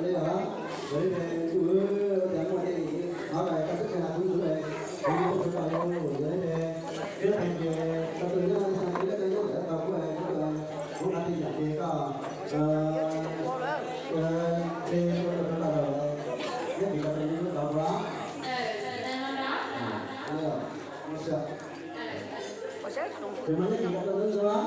Yog li tes kuv tias muaj tej no lawm, koj twb hais kuv tus lawm, kuv yuav tus tau yog li tes, yog li tes koj tus nyob xyoo twg nyob ntawd tau kuv, kuv qhia tej yam ces koj, ces koj tus tau lawm, nyob tim koj tus nyob tau kuv. Tus no nyob tim koj tus nyob tau.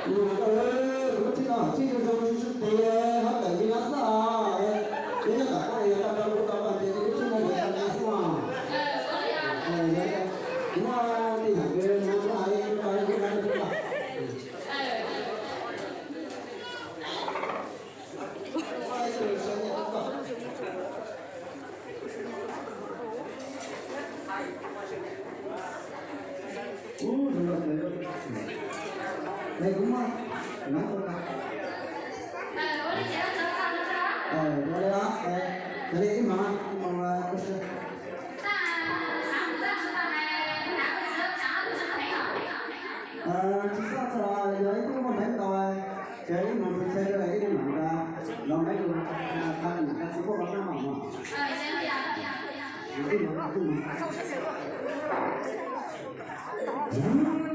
Kuv tsis no tsis zoo zoo tsis sub tes hab tawm li no xwb os. Yog nyob tom koj yog tau rau kuv tau pas ces lub tsis no yog tau li xwb os. Kuv muaj tej yam kws no kuv hais kuv tau kuv hais kuv tau. Ub, zoo los tes, es kuv muaj, no, ua li os, es li ib hmos, ib hmos, tsis txhob txog yog ib tug muaj hneev tau, ces ib hmos tus txhais rau ib tug mam los hneev tus, tag mam txhais poj los noj mov. Yog ib mus tim peb ces yog tim no peb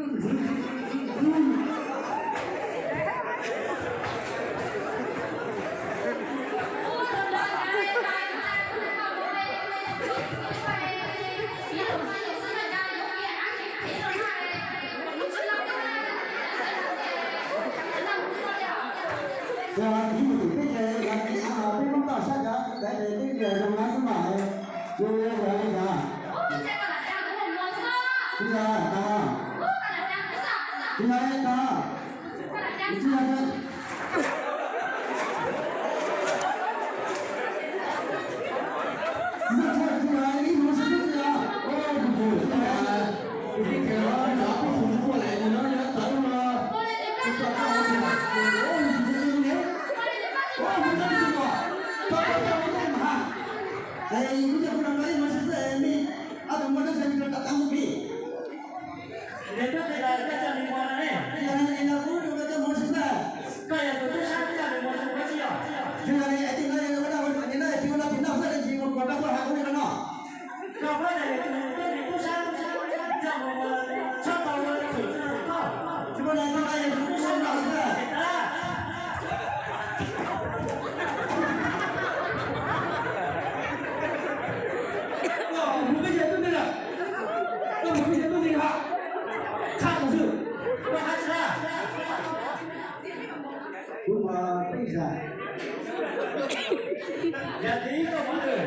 Hmoob toj sab cov ntawd ces twb yog zoo no xwb mas, tsis yog li cas. Tsis yog tag, tsis yog li tag, tsis yog li. Koj yog tus tub sab, koj yog tus muaj tsis yog? Tsis yog li, es tij no yog ua dab ua ni no tsis ua no tsis noj xwb, tsis ua kuas rau koj hais kuv li no no. Koj pab yog tus tub sab, txhob tau txhwm koj. Tsis muaj neeg tau yog tus tub sab no xwb. Koj mus peb yog tub neeg lawm, koj mus peb yog tub neeg ha, tshaj tau xwb. Koj hais tsis tau. Kuv mus peb zag. Yog thib ib koj mus twg?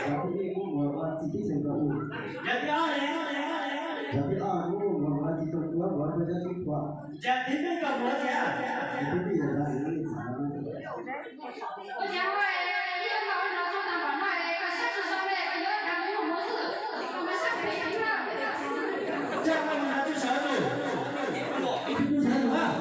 Yog thib ib kuv mus ua txiv teb xeem rau kuv. Yog thib ob ne? Yog thib ob kuv mus ua txiv rau kuv ua rau cov tub phuam. Yog thib peb koj mus tias? Yog thib peb yog zag li txam no. Tsis muaj neeg tub sab li.